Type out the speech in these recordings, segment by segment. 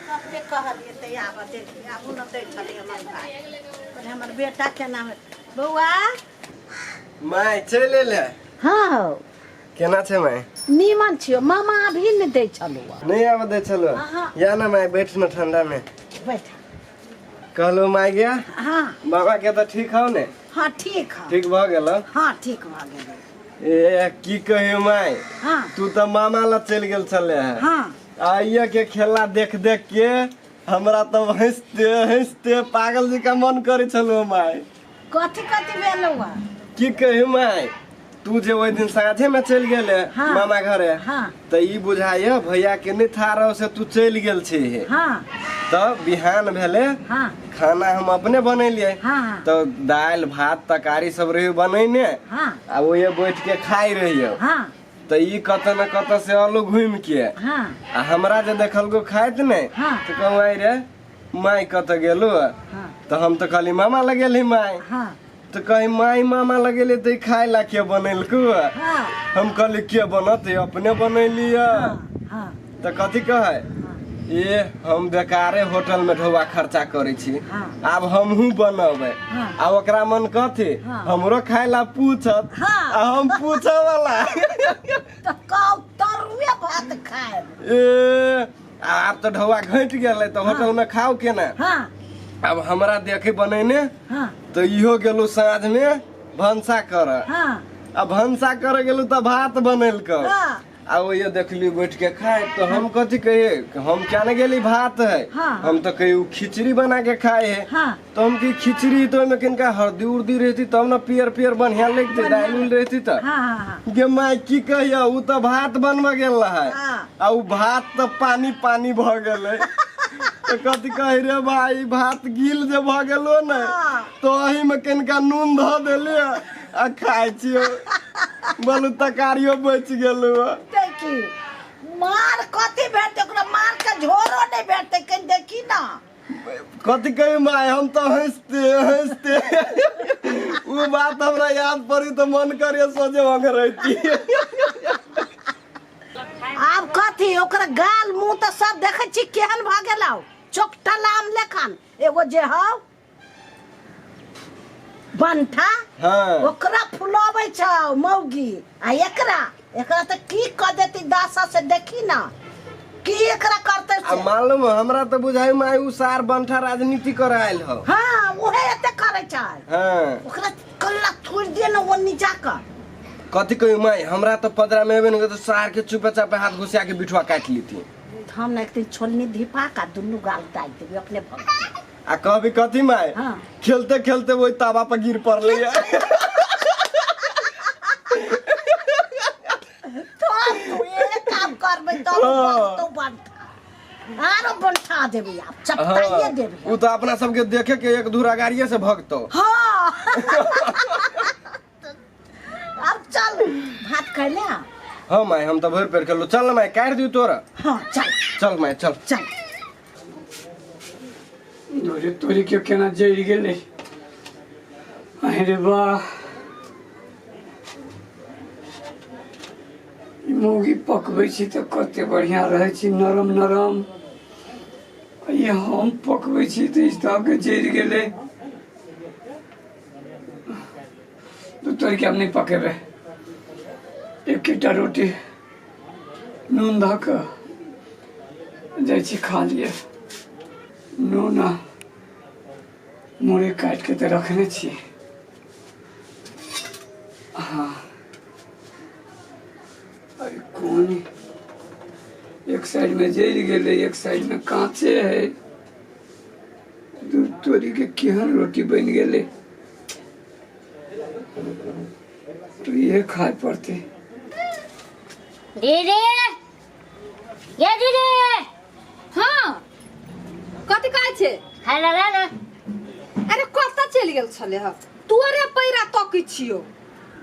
कते कहलियै तऽ आबऽ दे आबू ने दै छलै हमर भाय कहलियै हमर बेटा केना होत बौआ। माय चलि एलै? हँ हौ। केना छै माय? नीमन छियो। मामा अभी नहि दै छलौ। नहि आबऽ दै छलौ? अहाँ। या ना माय, बैठ न ठंडा में। बैठ। कहलहुँ माय गे। हँ। बाबा के तऽ ठीक हौ ने? हँ, ठीक हौ। ठीक भऽ गेल? हँ, ठीक भऽ गेलै। ए, की कहियो माय। हँ। तू तऽ मामा लग चलि गेल छलै है। हँ। आइया के खेला देख देख के हमरा तऽ हँसते हँसते पागल जकाँ मन करै छलौ माय। कथी कथी भेलौ हँ? की कहियो माय, तू जे ओहि दिन साँझे में चलि गेले हाँ। मामा घरे, हाँ। तऽ ई बुझाइए भैया के नहि था रहो से तू चलि गेल छी। हाँ। तऽ बिहान भेले। हाँ। खाना हम अपने बनेलियै। हाँ। तऽ दालि भात तरकारी सब रही बनेने। हाँ। आ ओहे बैठ के खाइ रहियो। हाँ। तऽ ई कतऽ न कतऽ से आलू घुमि के हाँ। आ हमरा जे देखलको खाइत ने, हाँ। तऽ कहूँ आई रे माय कतऽ गेलू? हाँ। तऽ हम तऽ कहली मामा लग गेली माय। हाँ। तऽ कही माय मामा लग गेली तऽ ई खाय ला के बनेलकू? हाँ। हम कहली के बनत, ई अपने बनैली। हाँ हाँ। तऽ कथी कहै, ए हम बेकारे होटल में ढौआ खर्चा करै छी। हाँ। आब हमहूँ बनबै। हाँ। आ ओकरा मन कथी, हाँ। हमरो खाय ला पूछत। हाँ। आ हम पूछे वाला। तऽ कहू तरुए भात खायब। ए, आब तऽ ढौआ घटि गेलै तऽ होटल में खाउ केना? हाँ। आब हमरा देखे बनेने। हाँ। तऽ इहो गेलू साँझ में भनसा करऽ। हाँ। आ भनसा करे गेलू तऽ भात बनेलकै। हाँ। आ ओहिये देखली बैठ के खाए, तो हम कथी कहिए, हम क्या ने गेली भात है। हाँ। हम तो कही उ खिचड़ी बना के खाए है। हाँ। तो हम की खिचड़ी तो ओहिमे किनका हल्दी उर्दी रहती तब ने पियर पियर बढ़िया लगते, दालि उल रहती तऽ। हाँ हाँ हाँ। गे माय, की कहिया, उ तऽ भात बनबऽ गेल रहै। हाँ। आ उ भात तऽ पानी पानी भऽ गेलै, तऽ कथी कही रे भाई, भात गील जे भऽ गेलो ने, हाँ। तो एही में कनिका नून धऽ देलियै आ खाइ छियो, बोलू तरकारियो बचि गेलो। देखी मार कथी भेटतै ओकरा, मार के झोरो नहि भेटतै, कनि देखी ना। कथी कही माय, हम तऽ हँसते हँसते उ बात हमरा याद पड़ी तऽ मन करे सोझे वंग रहती। आब कथी ओकरा गाल मुंह तऽ सब देखै छी केहन भऽ गेलौ, चोकटल आम लेखन। एगो जे हौ बंठा, हाँ। ओकरा फुलाबै छौ मौगी, आ एकरा एकरा तऽ की कऽ देती दासा से, देखी ना की एकरा करतै आ से। मालूम है, हमरा तऽ बुझाइ माय उ सार बंठा राजनीति करे आयल हो। हाँ, उहे एते करै छै। हाँ। ओकरा कल्ला थोड़ि दिए ना ओन्नी जाकऽ। कथी कहियो माय, हमरा तऽ पदरा में एबे नहीं, तो सार के चुपे चापे हाथ घुसिया के बिठुआ काटि लीती। हम ने एक दिन छोलनी धिपा का दुनू गाल दाबि देबै अपने भग। आ कहबी कथी माय, हाँ। खेलते खेलते वही तावा पर गिर पड़ले है। तो तू एक काम करबै तब हाँ। तो बंठा आरो बंठा देबै, आब चपटाइए हाँ, देबै। उ तो अपना सबके देखे के एक धूरा गाड़िए से भगतो। हाँ, अब चल भात खाइ ले। हाँ माय, हम तो भरि पेट खेलू। चल ना माय, काटि दियौ तोरा। हाँ, चल। चल माय, चल। चल। तोरे तोरी के केना जरि गेलै, अरे वाह! ई मौगी पकबै छी तऽ कते बढ़िआँ रहै छी, नरम नरम। आ ई हम पकबै छी तऽ ई सबके जरि गेलै। दू तोरी के हम नहि पकेबै, एकेटा रोटी नून धऽ कऽ जाइ छी खा लिए। नून आ मुरई काटि कऽ तऽ रखने छी। हँ, अरे कोन एक साइडमे जरि गेलै, एक साइडमे काँचे है। दूध तोरी के केहन रोटी बनि गेलै, तो इहे खाय पड़तै। दीदी, ये दीदी। हाँ, कथी कहै छै? खाय ला ला ना। अरे, कतऽ चलि गेल छलै ह? तोरे पैरा तकै छियौ,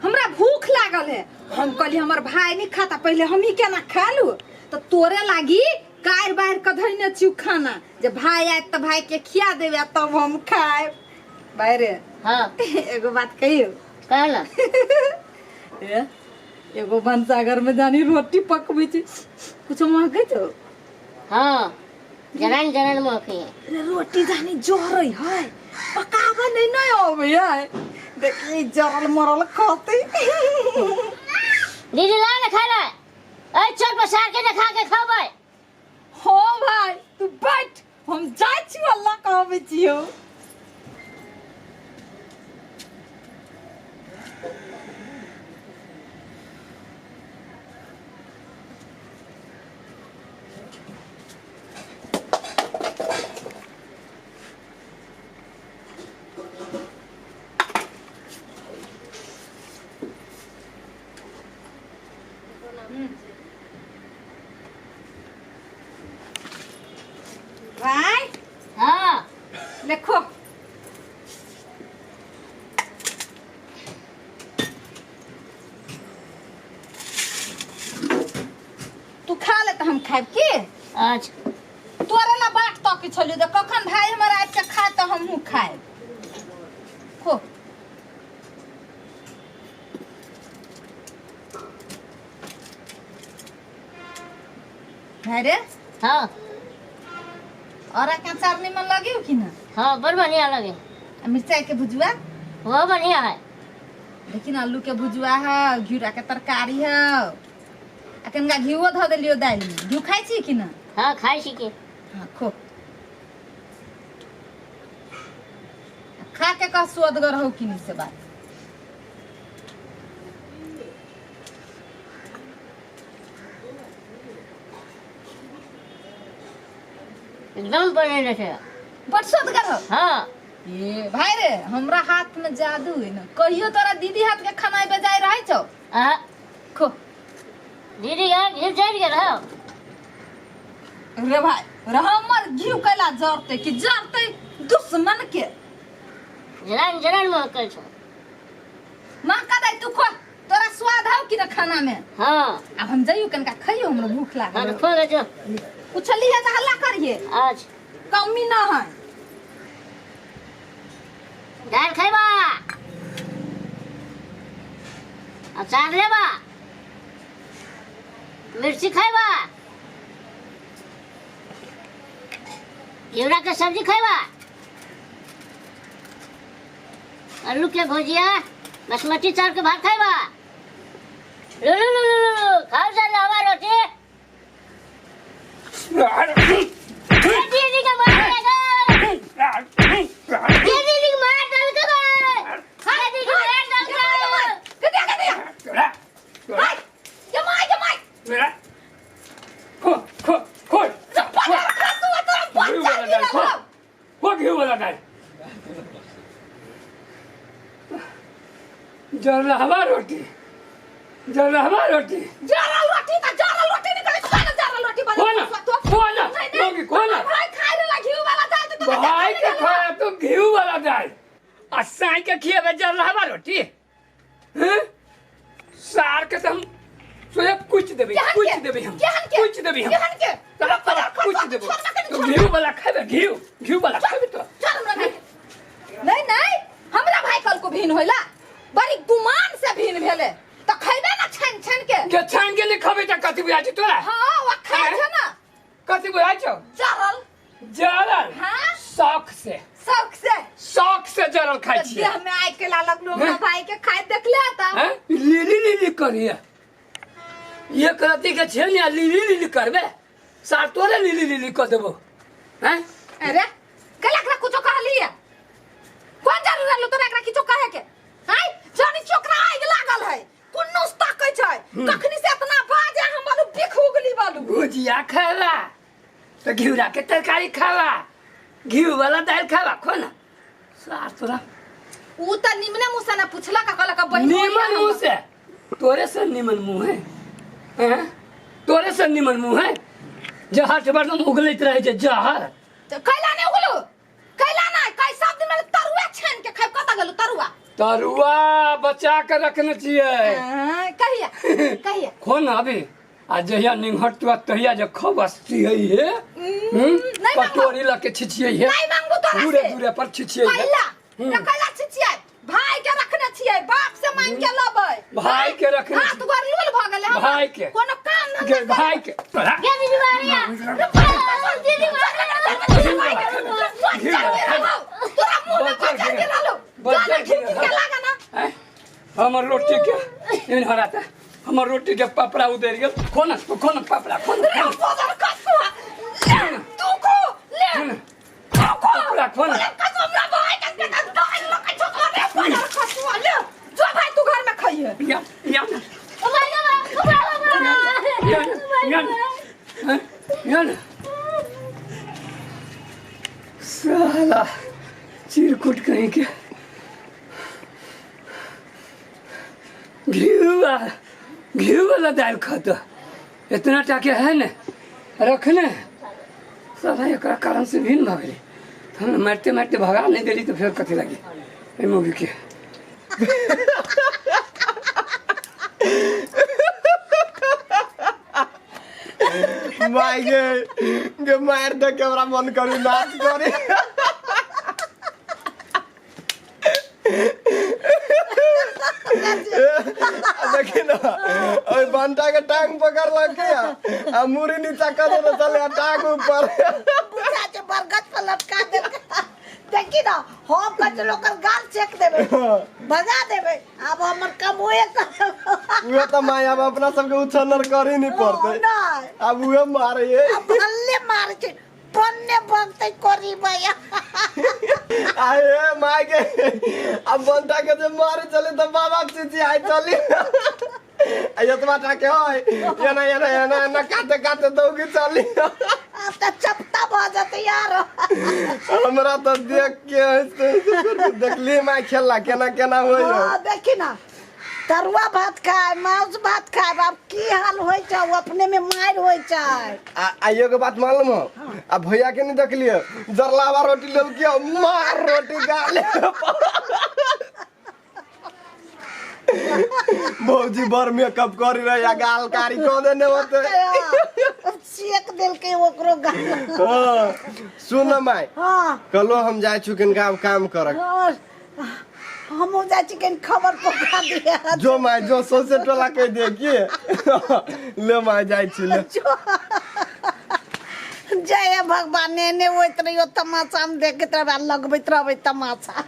हमरा भूख लागल है। हम कहली हमर भाय नहीं खाता, पहले हम ही केना खा लू। तऽ तोरे लागी कारि बारि कऽ धैने छियौ खाना, जे भाय आयत तऽ भाय के खिया देबै आ तब हम खायब। भाय रे। हाँ। एगो बात कहियौ? कह ना। ए, एगो भनसाघर में जानी रोटी पकबै छै, कुछो महकै छौ? हाँ। जरन जरन महकै है। रे रोटी जानी जरै है पकाबे नहीं नहीं अबै है देखी जरल मरल खतै। दीदी ला ने खाय ला, ए चल पसार के ने खा के खबै। हो भाई तू बैठ, हम जाइ छी अल्लाह कहबै छियौ। भाई हाँ देखो तू खा ले तऽ हम खायब की। अच्छा तोरे ला बाट तकै छलियौ जे कखन भाई हमर आबि के खाय तऽ हमहूँ खायब। खो भाई रे। हाँ और के अचार निमन लगियो कि ना? हाँ बड़ बढ़िया लगे। आ मिरचाई के भुजुआ? वो बढ़िया है। लेकिन आलू के भुजुआ है, घिउरा के तरकारी है, आ कनिका घिउओ धऽ देलियो दालि में। घिउ खाइ छी कि ना? हाँ खाइ छी के। हाँ खो, खा के कह सुअदगर हो कि नहीं से बात। एकदम बनेने छै। बड़ सुअदगर हो। हाँ ए भाई रे हमरा हाथ में जादू है ना, कहियो तोरा दीदी हाथ के खाना बेजाय रहै छौ? आ खो दीदी के घिउ जरि गेल हौ। रे भाई रे हमर घिउ कैला जरतै कि जरतै दुश्मन के। जरन जरन महकै छौ। महका दे तू खो, तोरा स्वाद हौ कि ना खाना में? हाँ अब हम जइयो कनका खइयो, हमरा भूख लागल। हाँ, खो गे जो। उछली है तऽ हल्ला करिए। अच्छा कमी ना है। दाल खैबा, अचार लेबा, मिर्ची खैबा, घिउरा के सब्जी खैबा, आलू के भुजिया, बासमती चावल के भात खैबा। लो लो लो लो लो खाओ चल हवा रोटी। दीदी के मार देगा, दीदी के मार डाल के, दीदी के मार डाल के। कदिया कदिया हाय जमाई जमाई खो खो खो पकड़ खसु तोरा बच्चा गिरल हौ। खो घिउ वाला दालि जरलहवा रोटी, जरलहवा रोटी, जरल रोटी त जरल रोटी निकले खो ना जरल रोटी बना खो ना, खो ना, मम्मी, खो ना। भाई खाइ रे घिउ वाला दाल त तोरा भाई के खाया तो घिउ वाला दाल आ साई के खिएबे जरलहवा रोटी हैं? सार के त हम सोया कुछ देबे, केहन कुछ के? देबे हम, केहन के? कुछ देबे हम, केहन के? तोरा तोरा कुछ देबो। तो घिउ वाला खेबे, घिउ घिउ वाला खेबे तो चल हमरा भाई के। नहीं नहीं हमरा भाई कल को भीन होइला बड़ी गुमान से भीन भेले त खैबे ना छान छान के। जे छान के नहीं खबे त कथी बुझाइ छै तोरा? हाँ वो खाइ छै ना। कथी बुझाइ छौ? जरल। जरल? हाँ? शौक से। शौक से। शौक से जरल खाइ त छियै। देह में आइ के ला लगलो हमरा हैं? भाई के खाइ देखले त। हैं? लीली लीली करिए एक रत्ती के छै ने, लीली लीली करबे सार तोरे लीली लीली क देबो। हैं? अरे कल एकरा कुछो कहलिए? कोन जरूर रहलो तोरा एकरा किछो कहे के? हैं? जानी चोकरा आगि लागल है, कुन्नुस ताकै छै, कखनी से इतना बाजे हम बालू बिख उगली बालू। भुजिया खावा तो घिउरा के तरकारी खावा, घिउ वाला दाल खावा, खो ना सार तोरा। उ त निमने मुंह से ना पुछलक आ कहलक बहिन निमन मुंह से? तोरे से निमन मुंह है, हैं? तोरे से निमन मुंह है जहर से बरदम उगलैत रहे छै जहर। त कैला नै उगलो? कैला नै कै सब दिन में तरुआ छान के खाइब। कत गेलो तरुआ? तरुआ बचा के रखने छियै। हाँ, कहिया कहिया खो ना अभी, आ जहिया निंघट तुआ तहिया जे खबस्ती है हे, नहीं मांगो। कटोरी लके छिछियै हे, नहीं मांगो तोरा से। दूरे दूरे पर छिछियै हे। कैला न कैला छिछियै? भाई के रखने छियै, बाप से मांग के लबै। भाई के रखने हाथ गोर लूल भ गेलै हमर। भाई के। कोनो काम धंधा गे भाई के तोरा। गे दीदी मारिया, दीदी मारिया। हमर रोटी के एहन हराता हमर रोटी के पपड़ा उधर गेल खोन खोन पपड़ा खोन रे बदर कसुआ ले तू को ले तू को पपड़ा खोन रे कसुआ हमरा भाई के बेटा दाल लके छोकरा रे बदर कसुआ ले जो भाई तू घर में खाइए या या ओ my God ओ my या या या या साला चिरकुट कहीं के घी घी वाला दाल खाता इतना टाके है ने रखने साला एक कारण से भिन्न भऽ गेलै हम मारते मारते भगा नहीं देली तो फिर कथी लगी एहि मूवी के। माय गे गे मार दे के हमरा मन करी नाच करी। देखी ना ओइ बंटा के टांग पकड़लक के आ मुरी नीचा कर देने चले आ टांग ऊपर। बुझा छै बरगद पर लटका देलकै। देखी ना हम कहै लोकल गाल छेक देबै भगा देबै आब हमर कमोए करब। उहे त माय आब अपना सबके उछन्नर करी नहीं पड़तै। नहि आब उहे मारे। आब भल्ले मारै छै पन्ने बनतै करी भैया। आए माय के अब बंटा के जे मारे चले त बाबा चिचियाइ चली आ एतबा टा के है एना एना एना एना काटे काटे दौगी चली। आब तऽ चपता भऽ जेतै यार। हमरा तऽ देख के हंसते हंसते देखली माय खेलला केना केना होय। हाँ, देखी ना तरुआ भात खाय मांस भात खाय आब की हाल होइ छै ओ अपने में मारि होइ छै। आ एगो बात मालूम हो आ भैया के नहीं देखलिए जरलावा रोटी लेलकै मार रोटी गाले। भौजी बड़ मेकअप करी रहे आ गाल कारी कऽ देने होते। सेक देलकै ओकरो गाल। हाँ, सुन माय। हाँ। कलो हम जाइ छु किनका आब काम करक। हमहूँ जाइ छी कनि खबर पहुँचा दिअ। जो माय जो सौंसे टोला कहि दे की ले माय जाइ छी ले। जय भगवान एने होइत रहियो तमाशा हम देखैत रहबै आ लगबैत रहबै तमाशा।